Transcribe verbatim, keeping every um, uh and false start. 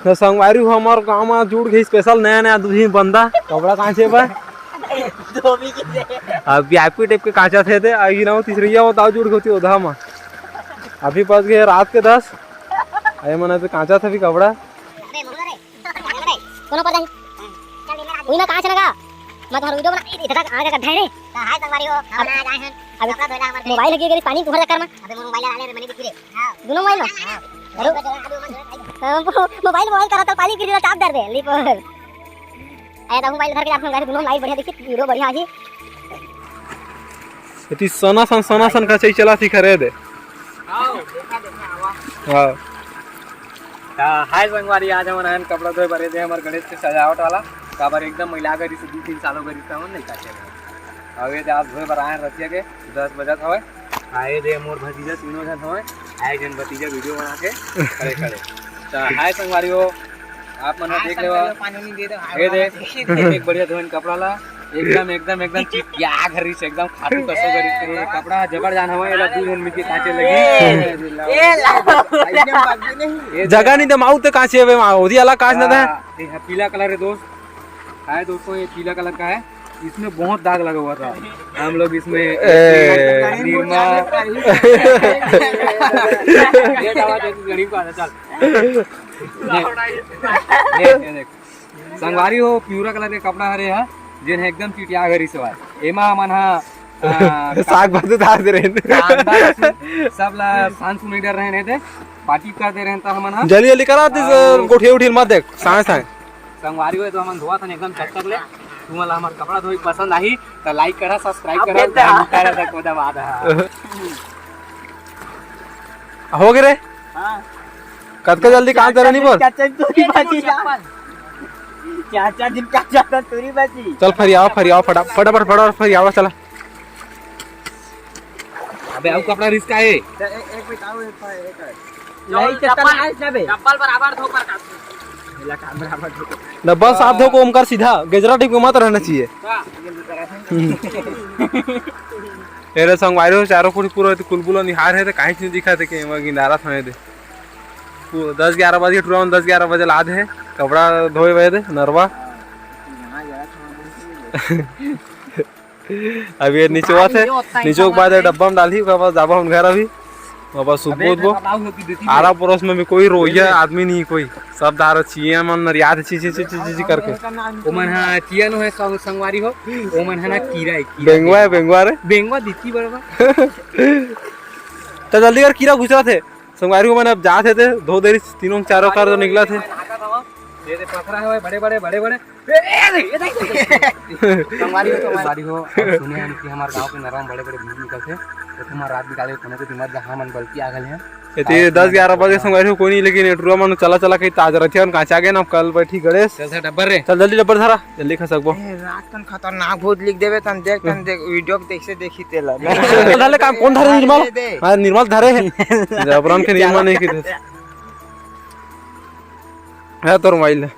तो संगवारी हो, हमर गांव में जुड़ गई स्पेशल नया नया दुल्हिन बंदा, कपड़ा कांचे बर। अभी आपकी टाइप के कांचा थे, थे अभी ना, तीसरैया होता जुड़ गई ओधा में। अभी बज गए रात के दस। अरे मन तो कांचा था भी कपड़ा। कोनो पता नहीं। उही ना कांच लगा। मैं तुम्हारा वीडियो बना, इधर तक आगे का ढाई रे। तो हाय संगवारी हो, हम आज आए हैं। अबे कपड़ा धोला हमारे। मोबाइल लगी गई पानी तुम्हारे चक्कर में। अबे मोबाइल वाले रे, मैंने भी गिरे। हाँ। दोनों मोबाइल में? हाँ। अरे, हाँ, मोबाइल, मोबाइल करा तो पानी गिर गया, चाप दर दे, ली पर। आया था मोबाइल धर के आप संगवारी दोनों लाइव बढ़िया देखिए, वीडियो बढ़िया ही। इतनी सना सन, सना सन का चाहिए चला थी खरे दे। आओ, देखा, देखा, आवा। हाँ। हाँ, हाय संगवारी, आज हमन आयन कपड़ा धोए बर, ए दे हमर गणेश के सजावट वाला, काबर एकदम मैला गरी से दू तीन सालों गरी से हमन नहीं काटे रहे। अब ये दे आज धोए बर आयन रतिया के दस बजत हवय। हाँ, ये दे मोर भतीजा तीनों झन हवय, आए जन भतीजा वीडियो बना के खड़े खड़े। तो हाय संगवारी हो, आप मन ह देख लेवा। ये दे, एक बढ़िया धोइन कपड़ा ला, एकदम, एकदम, एकदम चिटिया घरी से, एकदम खातू कसो घरी से। ये कपड़ा जबर जान हवय, एला दू झन मिलके कांचे लगी। ए, ला। ये जगह नहीं दे, माऊ ते कांचे हवे, माऊ, ओदी अलग कांच ना दे। हाँ, ये है पीला कलर है दोस्त। हाय दोस्तों, ये पीला कलर का है, इसमें बहुत दाग लगा हुआ था। हम लोग इसमें ए। निरमा। ये दवा दे, तू गरीब का, चल। ये, ये, ये देख। संगवारी हो, पिवरा कलर के कपड़ा हरे हा, जेन ह एकदम चिटिया घरी से हवय। एमा हमन हा, आ, साग भात उतार दे रहे। कांदा, लहसुन, सब ला सान सुन डर रहे थे, पार्टी कर दे रहे त हमन हा। जल्दी जल्दी करा दे, आ, गोठिया उठिया मत देख, सांय सांय। संगवारी हो, तो हमन धोवत हन एकदम चकचक ले। तुमन ला हमर कपड़ा धोई पसंद आही, त like करा, subscribe आप करा, बेटा। घंटा ला तक ओदा बाद हा। हो गे रे? हाँ। कतका जल्दी काम करे नहीं बोल? चाचा तूरी बाजी जा। चाचा दिन का चाचा तूरी बाजी। चल फरियावा, फरियावा, फटा-, फटाफट, फटाफट फरियावा, चला। अबे, अउ कपड़ा रिस्क आए। तो ए-, एक मिनट आओ, एक, एक, एक। नहीं, चल, चक्कर चप्पल, आए ना बे। चप्पल बराबर धो पर का। मेला काम बराबर धो। डब्बल साफ धो को ओमकार सीधा, गजरा टाइप के मत रहना चाहिए। का? हम्म। एरे संगवारी हो, चारों कोरी पूरा कुलबुला निहार हे, तो काहीच नहीं दिखा थे कि एमा गिंदारा थाने दे। पू-, दस ग्यारह बजे टुरा में, दस ग्यारह बजे लाद हे, कपड़ा धोए बजे दे, नरवा। हाँ, यहाँ गया था। अभी ये निचोवा थे, निचोवा के बाद डब्बा में डालही, ओकर बाद जाबो हम घर अभी। बाबा सुबह उठबो। आरा पड़ोस में भी कोई रोइया आदमी नहीं, कोई सब दार चिया मन नरियात ची, ची, ची, ची, ची, ची करके। ओमन हा चिया नो है संग-, संगवारी हो, ओमन हा ना कीरा है, कीरा। बेंगवा है, बेंगवा रे। बेंगवा दिखी बड़वा। तो जल्दी कर, कीरा घुसरा थे। संगवारी हो, मन अब जात हे ते, धो देरी तीनों चारों कार तो निकला थे। ये दे पथरा है बड़े, बड़े, बड़े, बड़े। ए, ए, ए, ए, ए। संगवारी हो, संगवारी हो, अब सुने हन कि हमारे गांव के नरवा में बड़े-बड़े भूत निकलथे, तो तुम रात बिता ले, कोनो के दिमाग जहां मन बल्कि आ गए हैं। एती दस ग्यारह बजे संगवारी हो, कोई नहीं, लेकिन ये टुरा मन चला, चला के ताज रथे, कांच आ गए ना, कल बैठी गणेश। चल, चल, डब्बर रे। चल, जल्दी डब्बर धरा, जल्दी खा सकबो। ए, रात कन खतरनाक भूत लिख देवे, तन देख, तन देख, वीडियो के देख से देखी तेला। चल, धर ले काम, कौन धरे निर्मल? दे, दे। हाँ, निर्मल धरे है। जबरन के निर्मल नहीं की। है तोर मोबाइल।